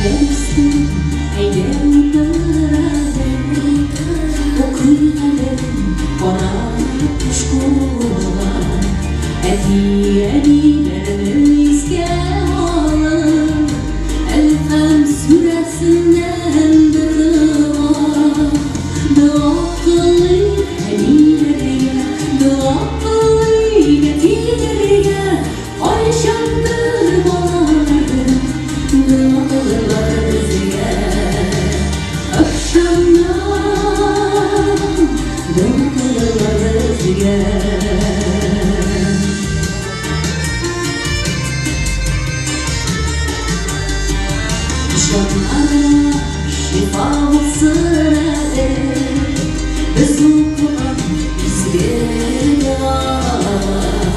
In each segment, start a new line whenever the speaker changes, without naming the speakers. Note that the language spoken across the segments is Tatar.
Әйдә, дустым, әйдә утыр әле, Укыйк әле кара кушкулар. Әти-әниләрне искә алып, Әлхәм сүрәсеннән бер дога. Дога кылыйк әниләргә, Дога кылыйк әтиләргә, Кайчандыр балаларны дога кылырлар безгә. Ышанам, дога кылырлар безгә. Җаннарга шифа булсын әле без укыган изге догалар.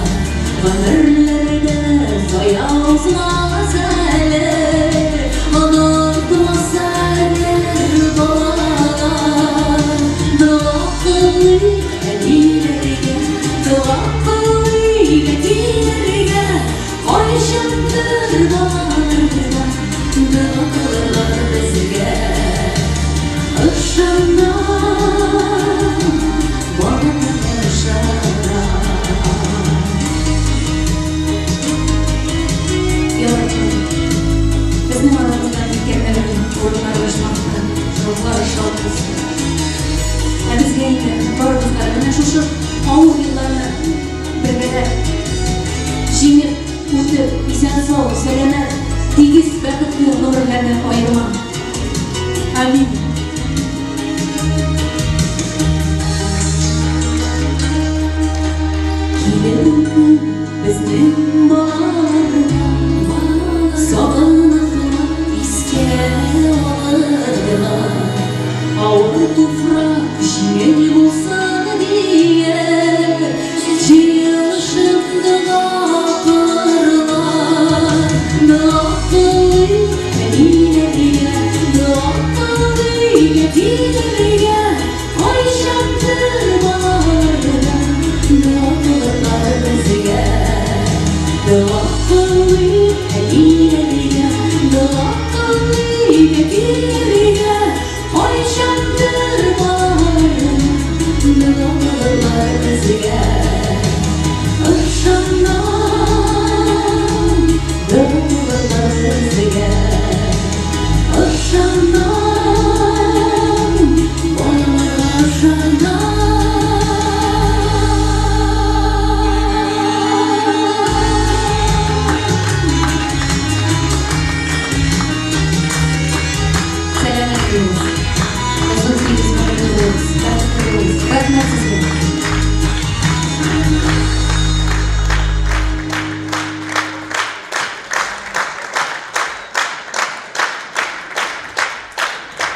Гомерләрдә зая узмас әле, онытмас әле балалар. Дога кылыйк әниләргә, дога кылыйк әтиләргә, кайчандыр балаларга дога кылырлар безгә. Ышанам, балаларга ышанам.
Ярабби, безнең арабыздан киткәннәрнең урыннары оҗмахта, рухлары шат булсын. Ә безгә инде барыбызга да менә шушы авыр елларны бергәләп җиңеп үтеп, исән-сау, сәламәт, тигез, бәхетле гомерләрне аерма. Амин.
Килер көн безнең балаларга, Сагынырлар, искә алырлар. Авыр туфрак җиңел булсын диеп, Җыелышып дога кылырлар. Дога кылыйк әниләргә, дога кылыйк әтиләргә, Кайчандыр балаларга дога кылырлар безгә. Дога кылыйк әниләргә, дога кылыйк әтиләргә, Кайчандыр балаларга дога кылырлар безгә. Ышанам, дога кылырлар безгә. Ышанам, балаларга ышанам.